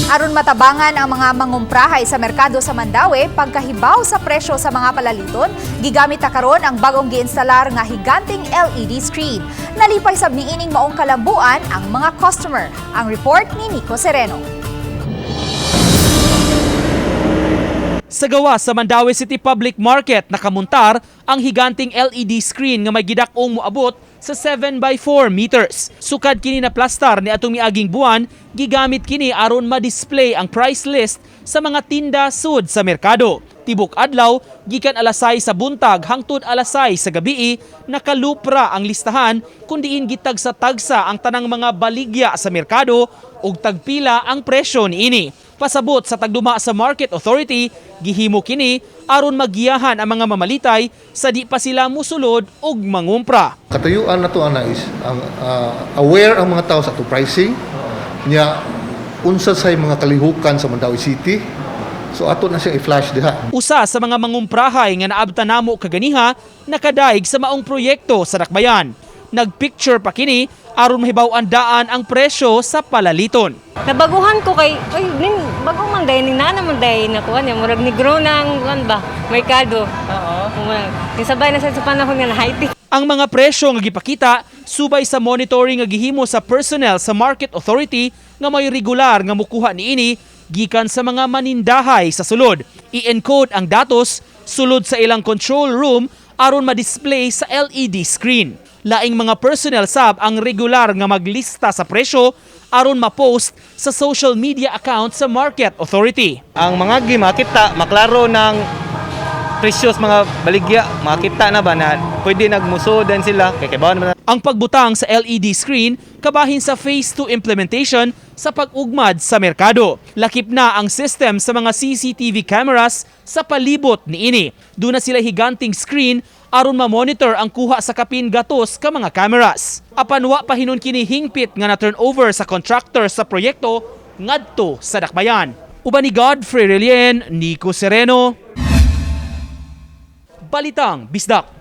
Aron matabangan ang mga mangumprahay sa merkado sa Mandaue pagkahibaw sa presyo sa mga palaliton, gigamit na karon ang bagong giinstalar nga higanting LED screen. Nalipay sab niining maong kalambuan ang mga customer. Ang report ni Nico Sereno. Sa gawas sa Mandaue City Public Market, nakamuntar ang higanting LED screen nga may gidak-ong moabot sa 7 by 4 meters. Sukad kini na plastar ni atong miaging buwan, gigamit kini aron ma-display ang price list sa mga tinda sud sa merkado. Tibok adlaw, gikan alas 6 sa buntag hangtod alas 6 sa gabii, nakalupra ang listahan kung diin gitagsa-tagsa ang tanang mga baligya sa merkado ug tagpila ang presyo niini. Pasabot sa tagduma sa Market Authority, gihimo kini aron magiyahan ang mga mamalitay sa di pa sila musulod og mangumpra. Katuyuan na to ana is ang aware ang mga tao sa ato pricing nya, unsa say mga kalihukan sa Mandaue City. So ato na siyang i-flash diha. Usa sa mga mangumprahay nga naabtan namo kaganiha, nakadaig sa maong proyekto sa Dakbayan. Nagpicture pa kini aron mahibaw-an daan ang presyo sa palaliton. Nabaguhan ko kay, oy, nin, bago man dahil, ni nana man dahil nakuha niya, murag negro na ang, kuan ba, merkado. Oo. Sabay na sa panahon nga na high. Ang mga presyo nga gipakita subay sa monitoring nga gihimo sa personnel sa Market Authority nga may regular nga mukuha niini gikan sa mga manindahay sa sulod. I-encode ang datos sulod sa ilang control room aron ma-display sa LED screen. Laing mga personnel sab ang regular nga maglista sa presyo aron ma-post sa social media account sa Market Authority. Ang mga gi makita, maklaro ng presyo sa mga baligya, makita na ba na pwede nagmusudan sila kay kay naman. Ang pagbutang sa LED screen kabahin sa Phase 2 implementation sa pag-ugmad sa merkado. Lakip na ang system sa mga CCTV cameras sa palibot niini. Doon na sila higanting screen aron ma-monitor ang kuha sa kapin gatos ka mga cameras. Apan wa pa hinon kini hingpit nga na turnover sa contractor sa proyekto ngadto sa Dakbayan. Uban ni Godfrey Relien, Nico Sereno. Balitang Bisdak.